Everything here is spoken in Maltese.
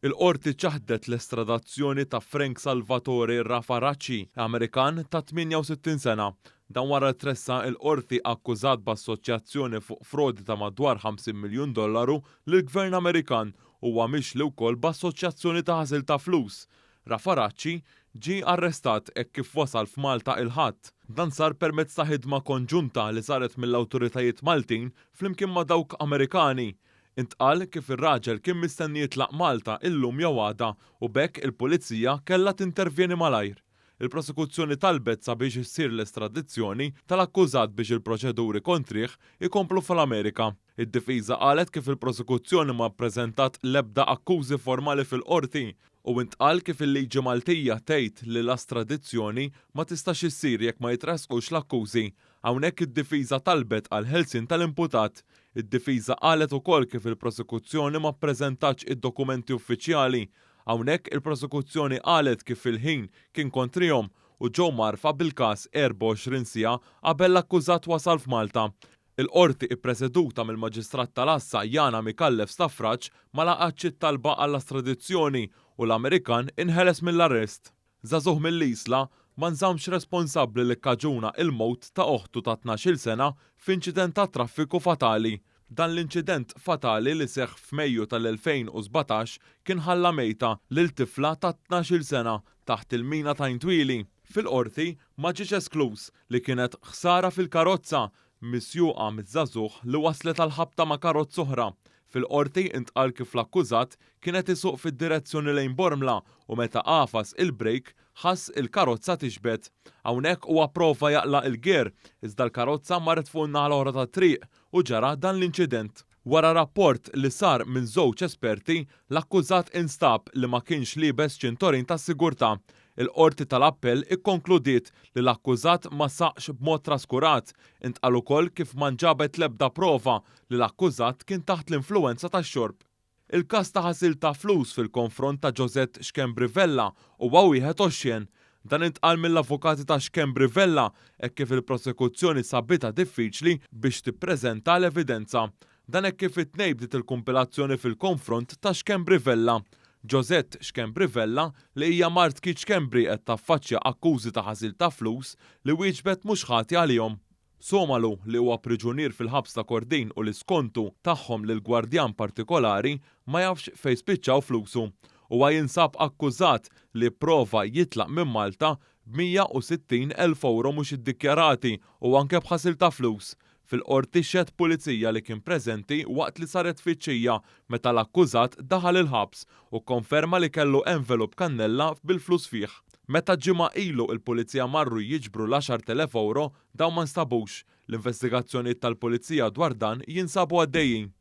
Il-Qorti ċaħdet l-estradazzjoni ta' Frank Salvatore Rafaraci, Amerikan ta' 68 sena. Dan wara li tressaq il-Qorti akkużat b'assoċjazzjoni fuq frodi ta' madwar 50 miljun dollaru lill-Gvern Amerikan. Huwa mixli wkoll b'assoċjazzjoni ta' ħasil ta' flus. Rafaraci ġie arrestat hekk kif wasal f'Malta il-Ħadd. Dan sar permezz ta' ħidma konġunta li saret mill-awtoritajiet Maltin flimkien ma' dawk Amerikani. Intqal kif ir-raġel kien mistenni jitlaq Malta illum jew għada u b'hekk il-Pulizija kellha tintervjeni malajr. Il-Prosekuzzjoni talbet sabiex issir l-estradizzjoni tal-akkużat biex il-proċeduri kontrih ikomplu fl-Amerika. Id-difiża qalet kif il-Prosekuzzjoni ma ppreżentat l-ebda akkużi formali fil-Qorti u intqal kif il-liġi Maltija tgħid li l-astradizzjoni ma tistax issir jekk ma jitressqux l-akkużi. Hawnhekk id-difiża talbet għall-ħelsien tal-imputat. Id-difiża qalet ukoll kif il-prosekuzzjoni ma ppreżentatx id-dokumenti uffiċjali. Hawnhekk il-prosekuzzjoni qalet kif il-ħin kien kontrihom u ġew mgħarrfa bil-każ 24 siegħa qabel l-akkużat wasal f'Malta. Il-Qorti ippreseduta mill-Maġistrat tal-Għassa Yana Micallef Stafrace ma laqgħetx it-talba għall-astradizzjoni u l-Amerikan inħeles mill-arrest. Żagħżugħ mill-Isla ma nżammx responsabbli li kkaġuna il-mewt ta' oħtu ta' 12-il sena f'inċident tat-traffiku fatali. Dan l-inċident fatali li seħħ f'Mejju tal-2017 kien ħalla mejta lil tifla ta' 12-il sena taħt il-mina ta' Għajn Twili. Fil-Qorti ma ġiex eskluż li kienet ħsara fil-karozza misjuqa miż-żagħżugħ li wasslet għal ħabta ma' karozza oħra. Fil-Qorti intqal kif l-akkużat kien qed isuq fid-direzzjoni lejn Bormla u meta għafas il-brejk ħass il-karozza tixbet. Hawnhekk huwa pprova jaqla' il-gear iżda l-karozza marret fuq in-naħa l-oħra tat-triq u ġara dan l-inċident. Wara rapport li sar minn żewġ esperti, l-akkużat instab li ma kienx liebes ċintorin tas-sigurtà. Il-Qorti tal-Appell ikkonkludiet li l-akkużat ma saqx b'mod traskurat. Intqal ukoll kif ma nġabet l-ebda prova li l-akkużat kien taħt l-influwenza tax-xorb. Il-każ ta' ħasil ta' flus fil-konfront ta' Josette Schembri Vella huwa wieħed oxxen. Dan intqal mill-avukati ta' Schembri Vella hekk kif il-prosekuzzjoni sabitha diffiċli biex tippreżenta l-evidenza. Dan hekk kif it-Tnejn bdiet il-kumpilazzjoni fil-konfront ta' Schembri Vella. Josette Schembri Vella, li hija mart Keith Schembri qed taffaċċja akkużi ta' ħasil ta' flus li wieġbet mhux ħati għalihom. Somalu, li huwa priġunier fil-ħabs ta' Kordin u li skontu tagħhom lil gwardjan partikolari ma jafx fejn spiċċaw flusu. Huwa jinsab akkużat li pprova jitlaq minn Malta b'160 elf ewro mhux iddikjarati u anke b'ħasil ta' flus. Fil-Qorti xehed pulizija li kien preżenti waqt li saret tfittxija meta l-akkużat daħal il-ħabs u kkonferma li kellu envelope kannella bil-flus fih. Meta ġimgħa ilu il-Pulizija marru jiġbru l-10,000 ewro dawn ma nstabux. L-investigazzjonijiet tal-Pulizija dwar dan jinsabu għaddejjin.